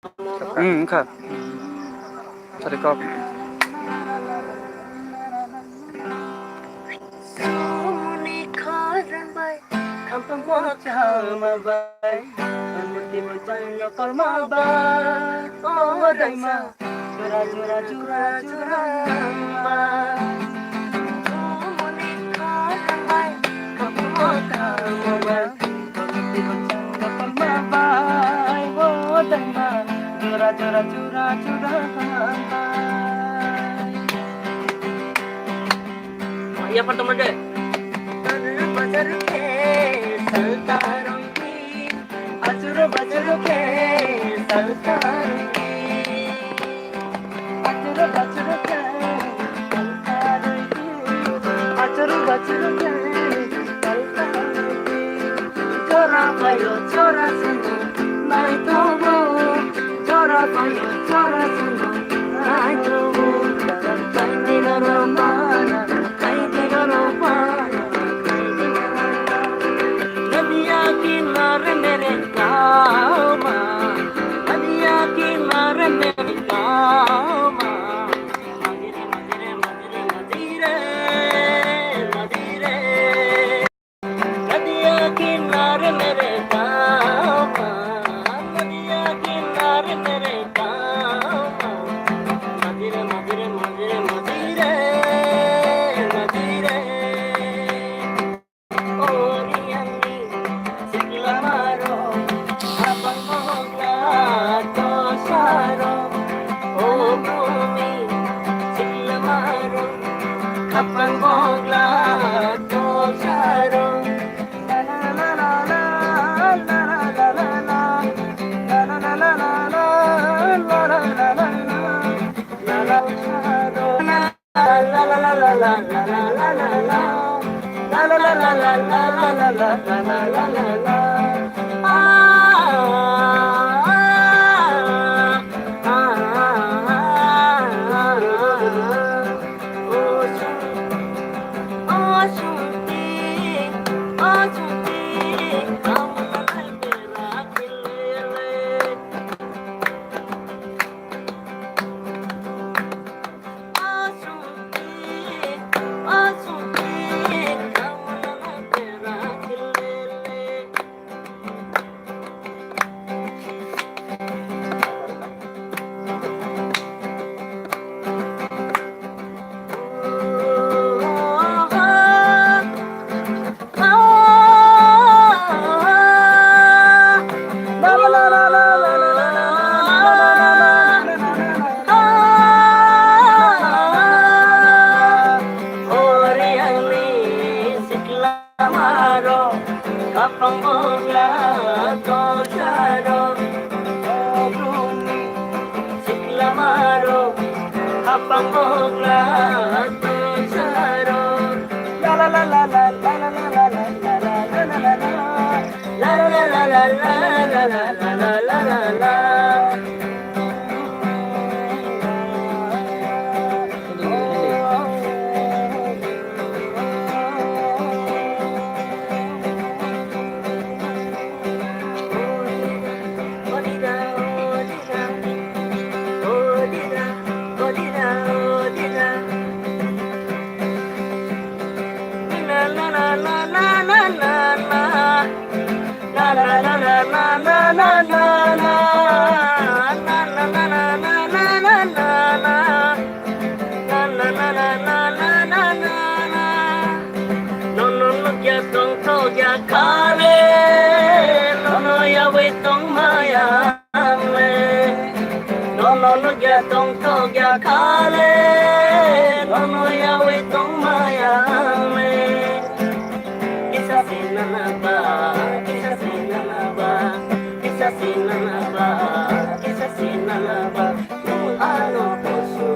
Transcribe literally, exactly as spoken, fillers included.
Hmm, wngkha. Sorry, kok. Sumuni khorang bai, khampang mothama bai, murti mochang yokorma bai, o daima, jora jora jora jora ma. Sumuni khorang bai, khampang mothama bai, murti mochang yokorma bai, o daima, jora jora jora jora ma. Iya, apa teman deh? Baru baru ke saltarong ki, bajuru bajuru ke saltarong ki, bajuru bajuru ke saltarong ki, bajuru bajuru ke saltarong ki. Chora payo chora sunu nai tobo. Chora payo chora sunu nai tobo. Kaidi goro pana, kaidi goro pana, kaidi goro pana. Nadiya kinare mere gaon ma, nadiya kinare mere gaon ma. Majire, majire, majire, majire, majire. Nadiya kinare mere gaon ma, nadiya kinare mere gaon ma. Majire, majire, majire, majire, majire. O riyangni sikla maro, hapang mokla tosaro. O bumi sikla maro, hapang mokla tosaro. Ori angni sikla maro, kapang bokla tosaro. Obrumni sikla maro, kapang bokla tosaro. La la la la la la la la la la la la la la la. La la la la la la la la la la la la. Nono nukya tongthok ya khale, nono yawi tongmaya le. Nono nukya tongthok ya khale, nono yawi tongmaya le. Kisa sinana ba, kisa sinana ba, kisa sinana ba, kisa sinana ba. Nung ano kusu.